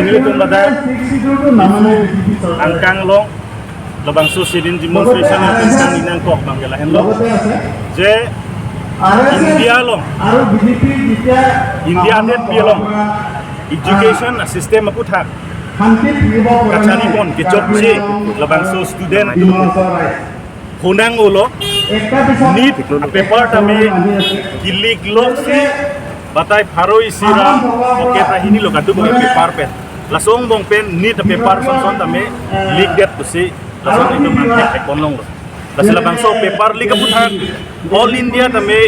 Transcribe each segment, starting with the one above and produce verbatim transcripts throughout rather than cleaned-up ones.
Ilitum ladak angkang along labangso sit-in demonstration yang tentang inang kok bang ke lahenlo. Je India along, India adet pi along education system aputhak kacharipon kechokche labangso student atum honang olo, NEET paper tame ki-leak loksi batai pharo isi ra pocket ra hini lo kaduk paper pen. Laso angbong pen NEET paper son son tame leak det pusi laso itum angthek thek ponlonglo. Lasi labangso paper leak aputhak all India tame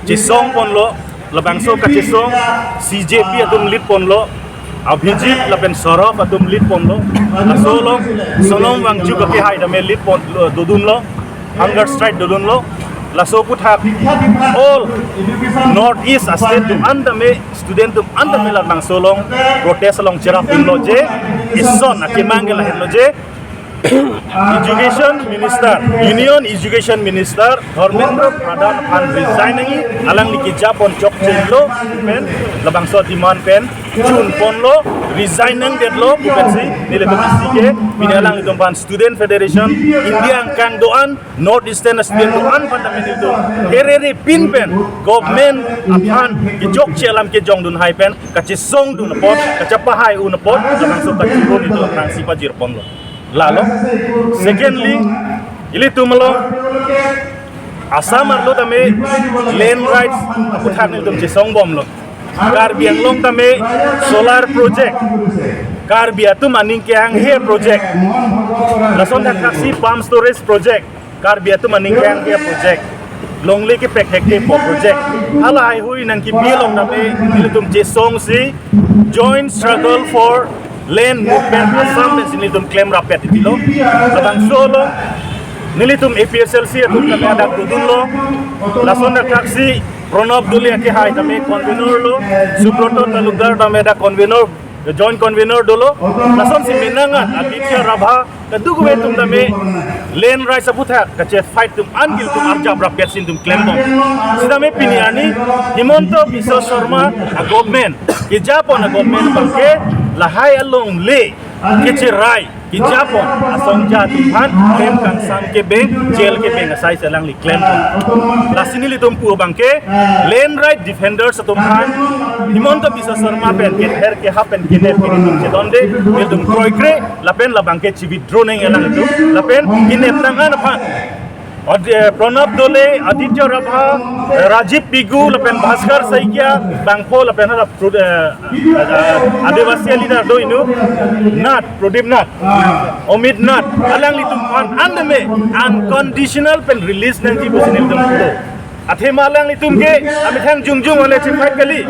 chesong ponlo, labangso kachesong CJP atum lead ponlo, Abhijit lapen Saurabh atum lead ponlo, laso along Sonam Wangchuk akehai tame lead pon, dodunlo, hunger strike dodunlo, laso aputhak all North East a-state atum an tame, student atum an tame labangso along protest along cherapdunlo je, ison akemang ke lahenlo je, Education Minister, Union Education Minister Dharmendra Pradhan aphan resign nangji, alangli kejapon chokchelo pen labangso demand pen chun ponlo, resign nangdetlo pu pensi nelitum isi ke pini alanglitum aphan Student Federation India angkang do-an, North Eastern student do-an aphan tame nelitum herere pin pen government aphan kechokche alam kejongdun hai pen kachesongdun apot, kachapahai un apot labangso kachurun itum aphrangsi pajir ponlo. Lalo. Secondly, ilitum along Assam arlo tame land rights aputhak nelitum chesong bomlo. Karbi Anglong tame solar project, Karbi atum aning kehanghe project, lason thakthaksi pump storage project, Karbi atum aning kehanghe project, longle kepek hekte po project, halahai hui nangkipi along tame ilitum chesongsi Joint Struggle for Land Movement Assam pensi nelitum klem rapet titilo. Labangso along nelitum APHLC atum tame hadak dodunlo. Lason thakthaksi Pranab Dole akehai tame convener lo, Subroto Talukdar tame hadak convener, joint convener dolo. Lasonsi menangan Aditya Rabha kadokave atum tame land rights aputhak kache-fight atum an ke ilitum arjap rapetsi nelitum klembom. Sitame pini arni Himanta Biswa Sarma a-government, kejapon a-government abangke lahai alongle kecherai kejapon asongja atum aphan klem kangsam kebeng, jail kebeng asai si alangli klembom. Lasi nelitum pu abangke land right defenders atum aphan Himanta Biswa Sarma pen kether kehap pen kenep ke nelitum chedonde, nelitum kroikre, lapen labangke chi-withdraw nangji alanglitum, lapen kenep nang an aphan Ad-, eh, Pranab Dole, Aditya Rabha, eh, Rajib Pegu, lapen Bhaskar Saikia, bangpho lapen hala pro-, eh, eh, Adivasi leader do inu, Nath, Pradip Nath, Amit Nath, alanglitum aphan an tame unconditional pen release nangji pusi nelitum pulo. Athema alanglitum ke amethang jongjong ale chi-fight kali.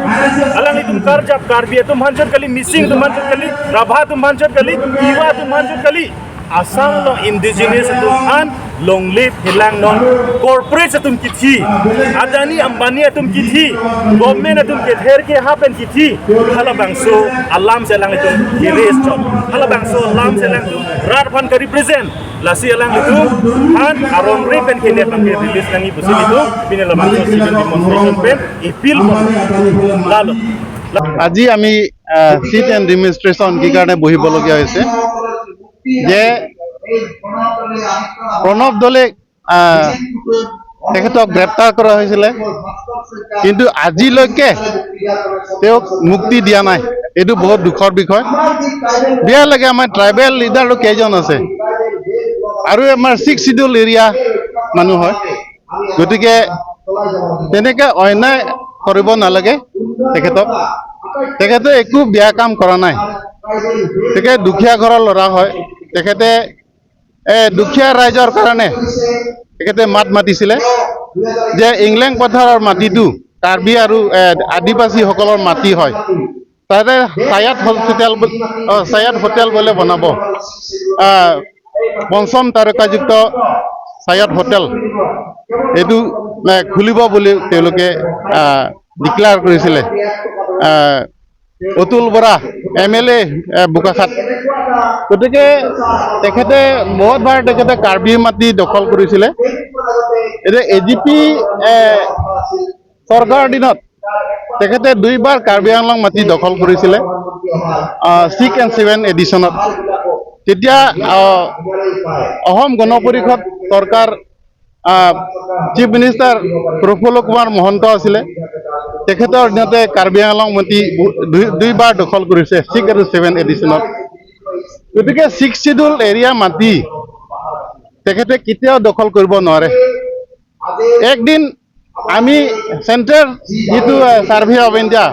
Alanglitum karjap Karbi atum aphan chot kali, Mising atum aphan chot kali, Rabha atum aphan chot kali, Tiwa atum aphan chot kali. Assam along indigenous atum an longle phelang non, corporate atum kithi, Adani Ambani atum kithi, government atum kether kehap pen kithi, halabangso alam si alanglitum ke-raise chot, halabangso alam si alangtum rat aphan ke-represent. Lasi alanglitum aphan aron re pen kenep abangke release nangji pusi nelitum pini labangso sit-in demonstration pen appeal korlo. Lalo. আজি আমি, আহ, cheat and demonstration কি কাৰণে বহিবলগীয়া হৈছে যে প্ৰণৱ দলে, আহ, তেখেতক গ্ৰেপ্তাৰ কৰা হৈছিলে, কিন্তু আজিলৈকে তেওঁক মুক্তি দিয়া নাই। এইটো বহুত দুখৰ বিষয়। বেয়া লাগে, আমাৰ ট্ৰাইবেল লিডাৰটো কেইজন আছে আৰু আমাৰ ছিক্স চিডিউল এৰিয়া মানুহ হয়, গতিকে তেনেকে অন্যায় কৰিব নালাগে তেখেতক। তেখেতে একো বেয়া কাম কৰা নাই। তেখেতে দুখীয়া ঘৰৰ ল'ৰা হয়। তেখেতে, এ, দুখীয়া ৰাইজৰ কাৰণে তেখেতে মাত মাতিছিলে যে ইংলেং পথাৰৰ মাটিটো কাৰ্বি আৰু, এ, আদিবাসীসকলৰ মাটি হয়। তাতে ছায়াদ হস্পিটেল বু-, অ, ছায়াদ হোটেল বোলে বনাব। আহ, পঞ্চম তাৰকাযুক্ত ছায়াদ হোটেল এইটো, এ, খুলিব বুলি তেওঁলোকে, আহ, ডিক্লেয়াৰ কৰিছিলে। আহ, অতুল বৰা, এম এল এ, এ, বোকাখাত। গতিকে তেখেতে বহুতবাৰ তেখেতে কাৰ্বি মাটি দখল কৰিছিলে। এতিয়া এ জি পি, এ, চৰকাৰৰ দিনত তেখেতে দুইবাৰ কাৰ্বি আংলং মাটি দখল কৰিছিলে। আহ, ছিক্স এণ্ড ছেভেন এডিশ্যনত। তেতিয়া, আহ, অসম গণ পৰিষদ চৰকাৰ, আহ, চিফ মিনিষ্টাৰ প্ৰফুল্ল কুমাৰ মহন্ত আছিলে। তেখেতৰ দিনতে কাৰ্বি আংলং মাটি দুই, দুইবাৰ দখল কৰিছে ছিক্স আৰু ছেভেন এডিশ্যনত। গতিকে ছিক্স শ্বিডিউল এৰিয়া মাটি তেখেতে কেতিয়াও দখল কৰিব নোৱাৰে। একদিন আমি চেণ্ট্ৰেল যিটো, আহ, ছাৰ্ভে অফ ইণ্ডিয়া,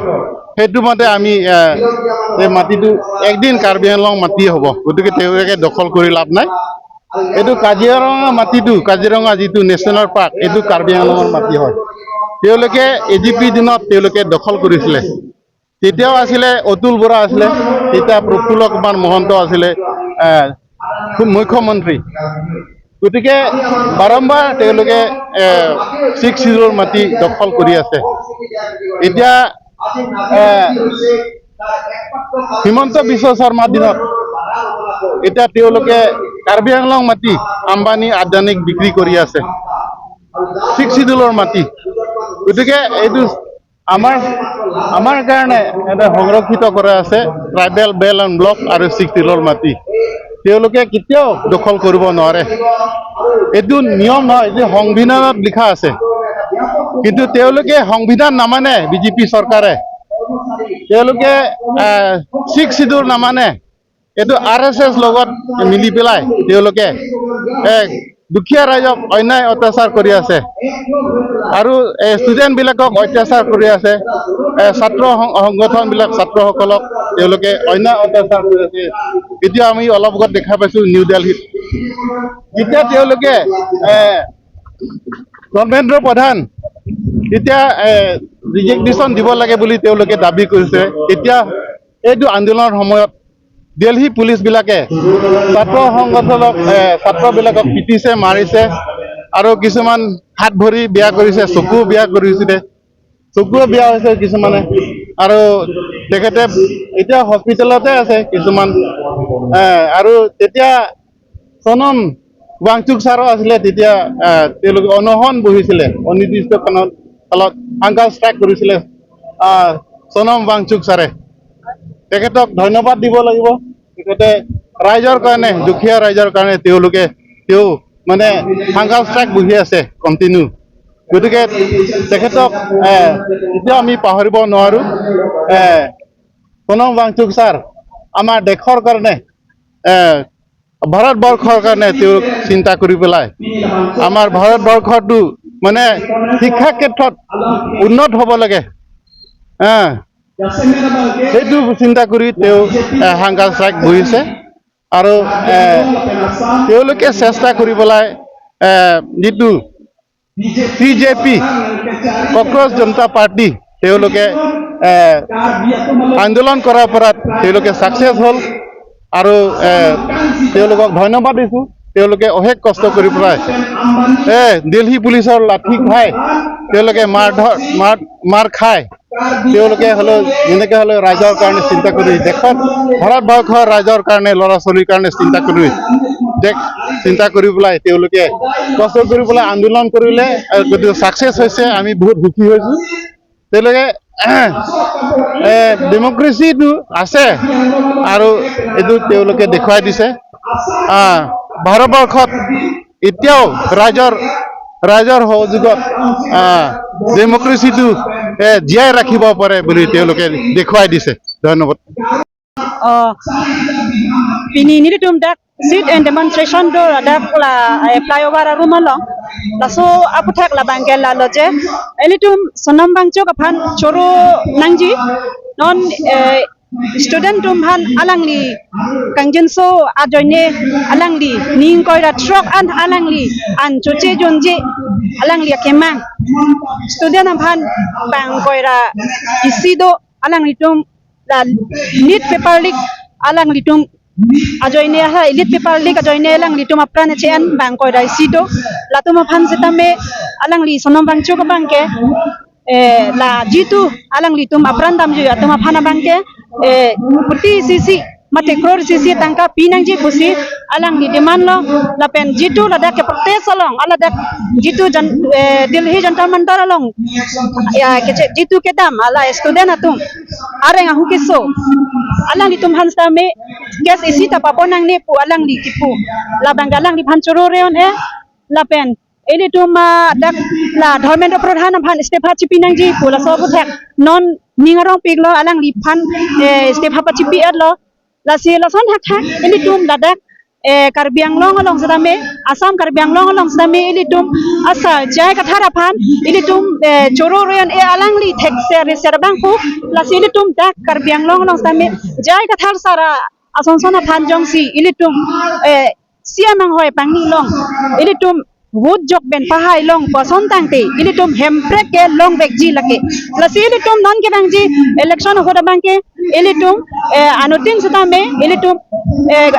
সেইটো মতে আমি, আহ, এই মাটিটো একদিন কাৰ্বি আংলং মাটি হ'ব। গতিকে তেওঁলোকে দখল কৰি লাভ নাই। এইটো কাজিৰঙা মাটিটো, কাজিৰঙা যিটো নেশ্যনেল পাৰ্ক, এইটো কাৰ্বি আংলঙৰ মাটি হয়। তেওঁলোকে এ জি পি দিনত তেওঁলোকে দখল কৰিছিলে। তেতিয়াও আছিলে অতুল বৰা আছিলে, তেতিয়া প্ৰফুল্ল কুমাৰ মহন্ত আছিলে, আহ, মুখ্যমন্ত্ৰী। গতিকে বাৰম্বাৰ তেওঁলোকে, এ, ছিক্স শ্বিডিউলৰ মাটি দখল কৰি আছে। এতিয়া, এ, হিমন্ত বিশ্ব শৰ্মাৰ দিনত এতিয়া তেওঁলোকে কাৰ্বি আংলং মাটি আম্বানী আদানীক বিক্ৰী কৰি আছে, ছিক্স শ্বিডিউলৰ মাটি। গতিকে এইটো আমাৰ, আমাৰ কাৰণে এটা সংৰক্ষিত কৰা আছে ট্ৰাইবেল বেল্ট এণ্ড ব্লক আৰু ছিক্স শ্বিডিউলৰ মাটি। তেওঁলোকে কেতিয়াও দখল কৰিব নোৱাৰে। এইটো নিয়ম নহয়, এইটো সংবিধানত লিখা আছে। কিন্তু তেওঁলোকে সংবিধান নামানে, বি জে পি চৰকাৰে। তেওঁলোকে, আহ, ছিক্স শ্বিডিউল নামানে। এইটো আৰ এছ এছ লগত মিলি পেলাই তেওঁলোকে, এ, দুখীয়া ৰাইজক অন্যায় অত্যাচাৰ কৰি আছে। আৰু, এ, ষ্টুডেণ্ট বিলাকক অত্যাচাৰ কৰি আছে। এ, ছাত্ৰ সং-, সংগঠন বিলাক, ছাত্ৰসকলক তেওঁলোকে অন্যায় অত্যাচাৰ কৰি আছে। এতিয়া আমি অলপ আগত দেখা পাইছো নিউ দিল্লীত, যেতিয়া তেওঁলোকে, এ, ধৰ্মেন্দ্ৰ প্ৰধান যেতিয়া, এ, ৰিজিগনেশ্যন দিব লাগে বুলি তেওঁলোকে দাবী কৰিছে, তেতিয়া এইটো আন্দোলনৰ সময়ত দিল্লী পুলিচ বিলাকে ছাত্ৰ সংগঠনক, এ, ছাত্ৰবিলাকক পিটিছে, মাৰিছে আৰু কিছুমান হাত ভৰি বেয়া কৰিছে, চকু বেয়া কৰিছিলে, চকুও বেয়া হৈছে কিছুমানে। আৰু তেখেতে এতিয়া হস্পিটেলতে আছে কিছুমান। এ, আৰু তেতিয়া চনম ৱাংচুক ছাৰো আছিলে, তেতিয়া, আহ, তেওঁলোকে অনশন বহিছিলে, অনিৰ্দিষ্ট কালত, কালত হাংগাৰ ষ্ট্ৰাইক কৰিছিলে, আহ, চনম ৱাংচুক ছাৰে। তেখেতক ধন্যবাদ দিব লাগিব। তেখেতে ৰাইজৰ কাৰণে, দুখীয়া ৰাইজৰ কাৰণে তেওঁলোকে, তেওঁ মানে হাংগাৰ ষ্ট্ৰাইক বহি আছে কণ্টিনিউ। গতিকে তেখেতক, এ, কেতিয়াও আমি পাহৰিব নোৱাৰো। এ, চনম ৱাংচুক ছাৰ আমাৰ দেশৰ কাৰণে, এ, ভাৰতবৰ্ষৰ কাৰণে তেওঁ চিন্তা কৰি পেলাই আমাৰ ভাৰতবৰ্ষটো মানে শিক্ষা ক্ষেত্ৰত উন্নত হ'ব লাগে, হা, সেইটো চিন্তা কৰি তেওঁ, এ, হাংগাৰ ষ্ট্ৰাইক বহিছে। আৰু, এ, তেওঁলোকে চেষ্টা কৰি পেলাই, এ, যিটো চি জে পি, কক্ৰজ জনতা পাৰ্টি, তেওঁলোকে, এ, আন্দোলন কৰাৰ পৰা তেওঁলোকে ছাকচেছ হ'ল। আৰু, এ, তেওঁলোকক ধন্যবাদ দিছো, তেওঁলোকে অশেষ কষ্ট কৰি পেলাই, এ, দিল্লী পুলিচৰ লাঠি খাই তেওঁলোকে মাৰ ধৰ, মাৰ, মাৰ খাই তেওঁলোকে হ'লেও যেনেকে হ'লেও ৰাইজৰ কাৰণে চিন্তা কৰি, দেশত ভাৰতবৰ্ষৰ ৰাইজৰ কাৰণে, ল'ৰা ছোৱালীৰ কাৰণে চিন্তা কৰি, দেশ চিন্তা কৰি পেলাই তেওঁলোকে কষ্ট কৰি পেলাই আন্দোলন কৰিলে, আৰু যদিও ছাকচেছ হৈছে, আমি বহুত সুখী হৈছো। তেওঁলোকে, এ, ডেমক্ৰেচিটো আছে আৰু এইটো তেওঁলোকে দেখুৱাই দিছে। আহ, ভাৰতবৰ্ষত এতিয়াও ৰাইজৰ, ৰাইজৰ সহযোগত, আহ, ডেমক্ৰেচিটো, এ, জীয়াই ৰাখিব পাৰে বুলি তেওঁলোকে দেখুৱাই দিছে। ধন্যবাদ। Oh, pini nelitum dak sit and demonstration do dak la, eh, flyover arum along. Laso aputhak labangke lalo je, ilitum Sonam Wangchuk aphan choro nangji. Non, eh, student atum aphan alangli kangjinso ajoine alangli ning ingkoi ra throk an alangli an choche jonje alangli akemang. Student aphan bang ingkoi ra isi do, alanglitum la lit paper leak alanglitum ajoine ha, lit paper leak ajoine alanglitum apran che-en bang ingkoi ra isi do. Latum aphan setame alangli Sonam Wangchuk abangke, eh, la jitu alanglitum apran damjui atum aphan abangke, eh, kuti isi isi mate crore isi isi tangka pinangji pusi alangli demand lo. Lapen jitu ladak ke protest along, ala dak jitu jan-, eh, Delhi Jantar Mantar along, ya, keche-, jitu kedam ala student atum areng ahu keso Alanglitum aphan sitame case isi ta papon nangne pu alangli kipu. Labang alangliphan choro re-un-e lapen ilitum, ah, dak la Dharmendra Pradhan aphan step ha chipi nangji pu laso aputhak non ning arongpiklo, alangliphan, eh, step ha pachipi-etlo. Lasi lason thakthak ilitum ladak, eh, Karbi Anglong along sitame, Assam Karbi Anglong along sitame ilitum asar J I Kathar aphan ilitum, eh, choro re-un-e, alangli thekser reser abang pu. Lasi ilitum dak Karbi Anglong along sitame J I Kathar sir ason son aphan jongsi ilitum, eh, C M anghoi pangni long ilitum vote jok pen pahai long pu ason tangte ilitum Hemprek ke longvekji lake. Lasi ilitum non kevangji election ahut abang ke ilitum, eh, anuttin sitame ilitum, eh,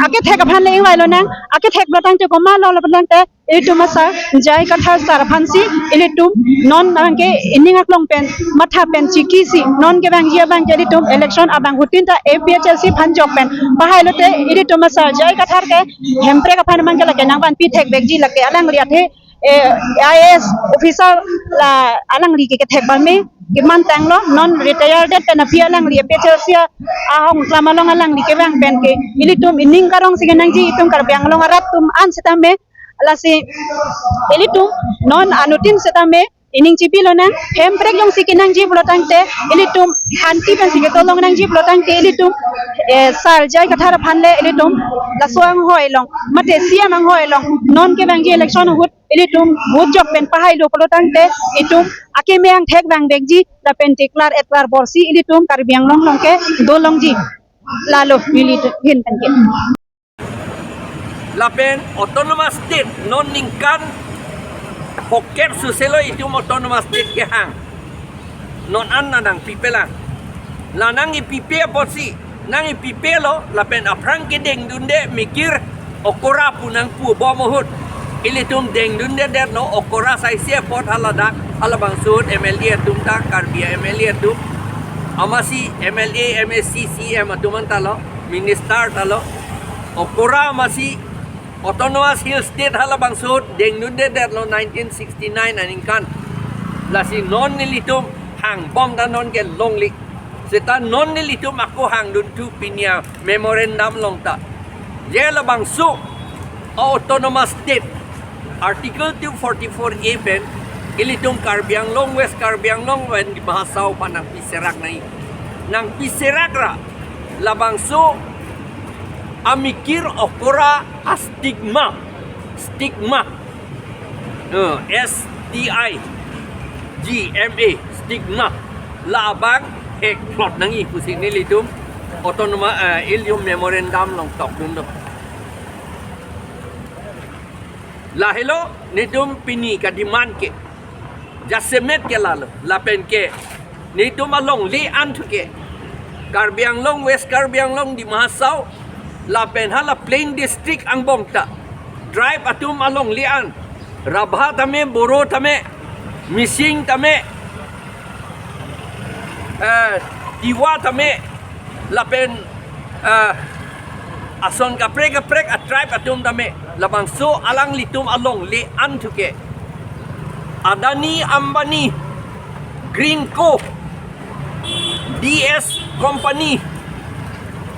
akethek aphan le ingvai lonang, akethek lo tangte komatlo lo tangte ilitum asar J I Kathar sir aphansi ilitum non abang ke ining aklong pen matha pen chikisi non kevangji abang ke ilitum election abang ahut tin ta A P H L C aphan jok pen pahai lote ilitum asar J I Kathar ke Hemprek aphan abang ke lake nangvanpi thekvekji lake. Alangli athe, eh, I A S officer la alangli ke kethek bame keman tanglo, non retire det pen aphi alangli A P H L C ahong klam along alangli kevang pen ke ilitum ining karongsi kenangji, itum Karbi Anglong arat atum an sitame. Lasi ilitum non anuttin sitame ining chipi lonang, Hemprek jongsi kenangji pulo tangte ilitum shanti pensi ketolong nangji pulo tangte ilitum, eh, sar J I Kathar aphan le ilitum laso anghoi long mate C M anghoi long non kevangji election ahut ilitum vote jok pen pahailo pulo tangte itum akeme angthek vangvekji lapen tiklar etlar borsi ilitum Karbi Anglong along ke dolongji. Lalo nelitum ahin pen ke. Lapen autonomous state non ningkan phokep suselo itum autonomous state kehang. Non an nangpipelang. La nangkipipe apotsi, nangkipipelo lapen aphrang kedengdunde mikir okora pu nangpubom ahut ilitum dengdundedetlo, okora saisi apot haladak halabangso ahut M L A atum ta, Karbi M L A atum. Amatsi M L A, M A C, C M atum an talo, minister talo. Okora amatsi Autonomous Hill State halabangso ahut dengdundedetlo nineteen sixty-nine aningkan. Lasi non nelitum hangbom ta non ke longle. Seta non nelitum ako hangdunthu pini a-memorandum along ta. Je labangso a-autonomous state Article two forty-four A pen ilitum Karbi Anglong, West Karbi Anglong pen Dima Hasao aphan nangpiserak nai. Nangpiserak ra labangso amikir okora a-stigma, stigma, eh, S T I G M A, stigma, labang hekplot nangji pusi nelitum autonoma, eh, ilitum memorandum along tokdunlo. Lahelo nelitum pini kademand ke jasemet ke lalo, lapen ke nelitum alongle an thu ke Karbi Anglong, West Karbi Anglong, Dima Hasao, lapen hala plain district angbong ta tribe atum alongle an, Rabha tame, Boro tame, Mising tame, eh, Tiwa tame, lapen, eh, ason kaprek kaprek a-tribe atum tame, labangso alanglitum alongle an thu ke Adani, Ambani, Greenko, D S Company,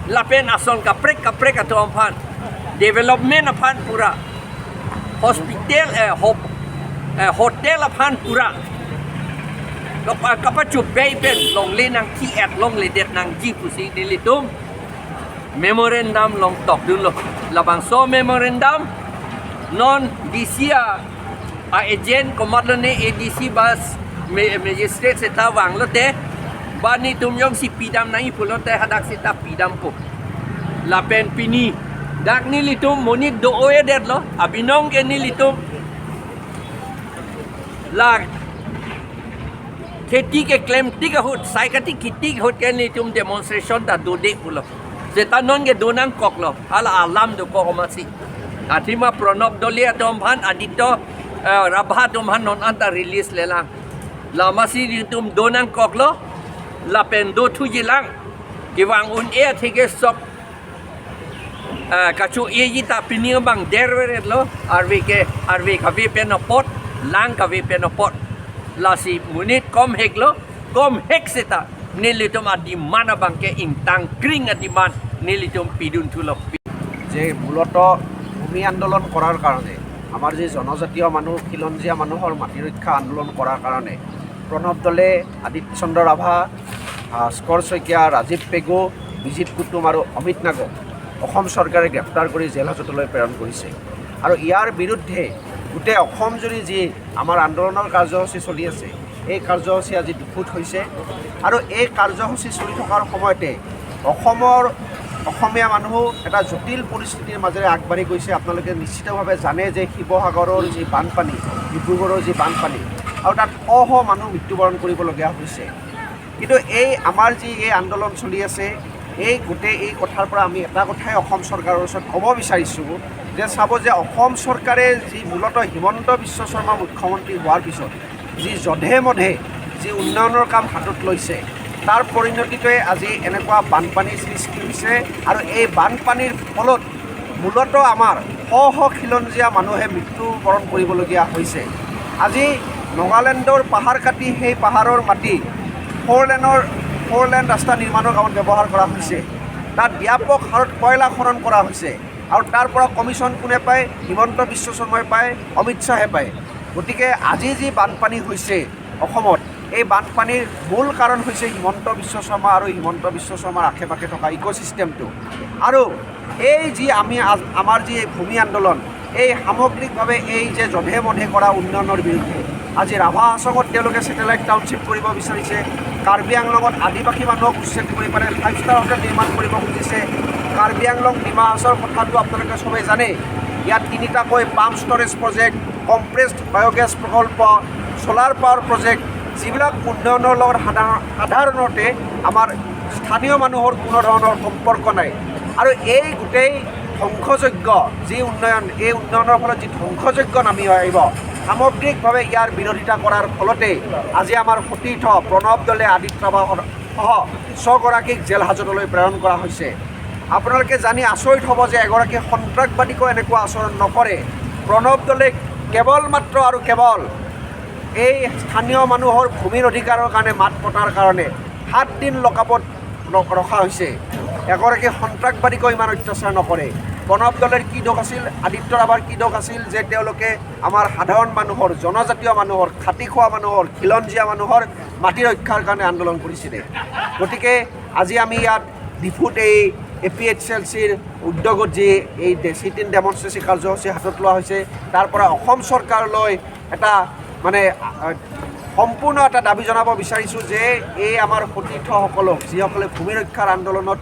lapen ason kaprek kaprek atum aphan, development aphan pura, hospital, eh, hop-, eh, hotel aphan pura, kapa-, kapachobei pen longle nangji, et longledet nangji pusi nelitum memorandum along tokdunlo. Labangso memorandum non D C a, a-agent komatlo ne, A D C bas ma-, magistrate seta vanglote, ba nelitum jongsi pidam nangji pulote hadak seta pidampo. Lapen pini dak nelitum monit do-edetlo, abinong ke nelitum la kheti keklem tik ahut, sai kati kitik ahut ke nelitum demonstration ta dode pulo. Seta non ke do nangkoklo, hala alam dokok amatsi. Athema Pranab Doli atum aphan, Aditya, eh, Rabha atum aphan non anta release lelang. La amatsi nelitum do nangkoklo, lapen dothujilang. Kevang un-e atheke sok, eh, kacho-eji ta pini abang derveretlo, arve ke, arve kave pen apot, lang kave pen apot. Lasi monit komheklo, komhek seta Nelitum a-demand abangke ingtang kring a-demand nelitum pidun thulo. যে মূলত ভূমি আন্দোলন কৰাৰ কাৰণে আমাৰ যি জনজাতীয় মানুহ, খিলঞ্জীয়া মানুহৰ মাটি ৰক্ষা আন্দোলন কৰাৰ কাৰণে প্ৰণৱ দলে আদিত্য চন্দ্ৰ ৰাভা, ভাস্কৰ শইকীয়া, ৰাজীৱ পেগু, বিজিত কুটুম আৰু অমিত নাগক অসম চৰকাৰে গ্ৰেপ্তাৰ কৰি জেল হাজতলৈ প্ৰেৰণ কৰিছে। আৰু ইয়াৰ বিৰুদ্ধে গোটেই অসম জুৰি যি আমাৰ আন্দোলনৰ কাৰ্যসূচী চলি আছে, এই কাৰ্যসূচী আজি দুফুট হৈছে। আৰু এই কাৰ্যসূচী চলি থকাৰ সময়তে অসমৰ অসমীয়া মানুহ এটা জটিল পৰিস্থিতিৰ মাজেৰে আগবাঢ়ি গৈছে। আপোনালোকে নিশ্চিতভাৱে জানে যে শিৱসাগৰৰ যি বানপানী, ডিব্ৰুগড়ৰ যি বানপানী, আৰু তাত শ শ মানুহ মৃত্যুবৰণ কৰিবলগীয়া হৈছে। কিন্তু এই আমাৰ যি এই আন্দোলন চলি আছে, এই গোটেই এই কথাৰ পৰা আমি এটা কথাই অসম চৰকাৰৰ ওচৰত ক'ব বিচাৰিছোঁ যে চাব যে অসম চৰকাৰে যি মূলতঃ হিমন্ত বিশ্ব শৰ্মা মুখ্যমন্ত্ৰী হোৱাৰ পিছত যি জধে মধে যি উন্নয়নৰ কাম হাতত লৈছে, তাৰ পৰিণতিটোৱে আজি এনেকুৱা বানপানীৰ সৃষ্টি হৈছে। আৰু এই বানপানীৰ ফলত মূলতঃ আমাৰ শ শ খিলঞ্জীয়া মানুহে মৃত্যুবৰণ কৰিবলগীয়া হৈছে। আজি নগালেণ্ডৰ পাহাৰ কাটি সেই পাহাৰৰ মাটি ফ'ৰ লেনৰ, ফ'ৰ লেন ৰাস্তা নিৰ্মাণৰ কামত ব্যৱহাৰ কৰা হৈছে। তাত ব্যাপক হাৰত কয়লা খনন কৰা হৈছে। আৰু তাৰ পৰা কমিশ্যন কোনে পায়? হিমন্ত বিশ্ব শৰ্মাই পায়, অমিত শ্বাহে পায়। গতিকে আজি যি বানপানী হৈছে অসমত, এই বানপানীৰ মূল কাৰণ হৈছে হিমন্ত বিশ্ব শৰ্মা আৰু হিমন্ত বিশ্ব শৰ্মাৰ আশে পাশে থকা ইক'চিষ্টেমটো। আৰু এই যি আমি আজ-, আমাৰ যি এই ভূমি আন্দোলন, এই সামগ্ৰিকভাৱে এই যে জধে মধে কৰা উন্নয়নৰ বিৰুদ্ধে আজি ৰাভা হাছঙত তেওঁলোকে ছেটেলাইট টাউনশ্বিপ কৰিব বিচাৰিছে, কাৰ্বি আংলঙত আদিবাসী মানুহক উচ্ছেদ কৰি পেলাই ফাইভ ষ্টাৰ হোটেল নিৰ্মাণ কৰিব খুজিছে। কাৰ্বি আংলং ডিমা হাছাওৰ কথাটো আপোনালোকে সবেই জানে। ইয়াত তিনিটাকৈ pump storage project, compressed biogas প্ৰকল্প, ছ'লাৰ পাৱাৰ প্ৰজেক্ট, যিবিলাক উন্নয়নৰ লগত সাধাৰণ-, সাধাৰণতে আমাৰ স্থানীয় মানুহৰ কোনো ধৰণৰ সম্পৰ্ক নাই। আৰু এই গোটেই ধ্বংসযজ্ঞ, যি উন্নয়ন, এই উন্নয়নৰ ফলত যি ধ্বংসযজ্ঞ নামি আহিব, সামগ্ৰিকভাৱে ইয়াৰ বিৰোধিতা কৰাৰ ফলতেই আজি আমাৰ সতীৰ্থ প্ৰণৱ দলে আদিত্য ৰাভাসহ ছগৰাকীক জেল হাজতলৈ প্ৰেৰণ কৰা হৈছে। আপোনালোকে জানি আচৰিত হ'ব যে এগৰাকী সন্ত্ৰাসবাদীকো এনেকুৱা আচৰণ নকৰে। প্ৰণৱ দলে কেৱল মাত্ৰ আৰু কেৱল এই স্থানীয় মানুহৰ ভূমিৰ অধিকাৰৰ কাৰণে মাত পতাৰ কাৰণে সাত দিন লকআপত ৰ-, ৰখা হৈছে। এগৰাকী সন্ত্ৰাসবাদীকো ইমান অত্যাচাৰ নকৰে। প্ৰণৱ দলেৰ কি দোষ আছিল, আদিত্য ৰাভাৰ কি দোষ আছিল যে তেওঁলোকে আমাৰ সাধাৰণ মানুহৰ, জনজাতীয় মানুহৰ, খাটি খোৱা মানুহৰ, খিলঞ্জীয়া মানুহৰ মাটি ৰক্ষাৰ কাৰণে আন্দোলন কৰিছিলে? গতিকে আজি আমি ইয়াত ডিফুত এই এ পি এইচ এল চিৰ উদ্যোগত যি এই ডে-, চিট ইন ডেমনষ্ট্ৰেচন কাৰ্যসূচী হাতত লোৱা হৈছে, তাৰ পৰা অসম চৰকাৰলৈ এটা মানে, আহ, সম্পূৰ্ণ এটা দাবী জনাব বিচাৰিছোঁ যে এই আমাৰ সতীৰ্থসকলক, যিসকলে ভূমি ৰক্ষাৰ আন্দোলনত,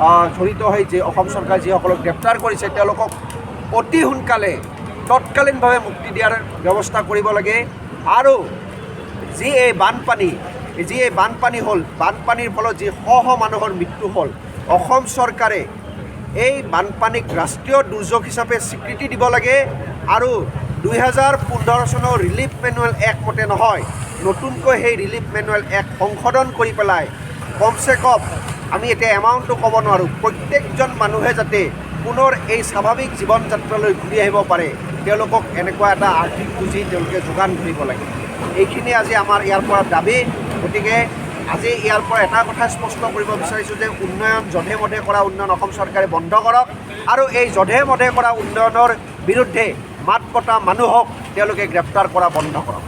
আহ, জড়িত হৈ যে অসম চৰকাৰে যিসকলক গ্ৰেপ্তাৰ কৰিছে, তেওঁলোকক অতি সোনকালে তৎকালীনভাৱে মুক্তি দিয়াৰ ব্যৱস্থা কৰিব লাগে। আৰু যি এই বানপানী, যি এই বানপানী হ'ল, বানপানীৰ ফলত যি শ শ মানুহৰ মৃত্যু হ'ল, অসম চৰকাৰে এই বানপানীক ৰাষ্ট্ৰীয় দুৰ্যোগ হিচাপে স্বীকৃতি দিব লাগে। আৰু দুই হাজাৰ পোন্ধৰ চনৰ ৰিলিফ মেনুৱেল এক মতে নহয়, নতুনকৈ সেই ৰিলিফ মেনুৱেল এক সংশোধন কৰি পেলাই কমচে কম, আমি এতিয়া এমাউণ্টটো ক'ব নোৱাৰোঁ, প্ৰত্যেকজন মানুহে যাতে পুনৰ এই স্বাভাৱিক জীৱন যাত্ৰালৈ ঘূৰি আহিব পাৰে, তেওঁলোকক এনেকুৱা এটা আৰ্থিক পুঁজি তেওঁলোকে যোগান ধৰিব লাগে। এইখিনি আজি আমাৰ ইয়াৰ পৰা দাবী। গতিকে আজি ইয়াৰ পৰা এটা কথা স্পষ্ট কৰিব বিচাৰিছোঁ যে উন্নয়ন, জধে মধে কৰা উন্নয়ন অসম চৰকাৰে বন্ধ কৰক আৰু এই জধে মধে কৰা উন্নয়নৰ বিৰুদ্ধে মাত পতা মানুহক তেওঁলোকে গ্ৰেপ্তাৰ কৰা বন্ধ কৰক।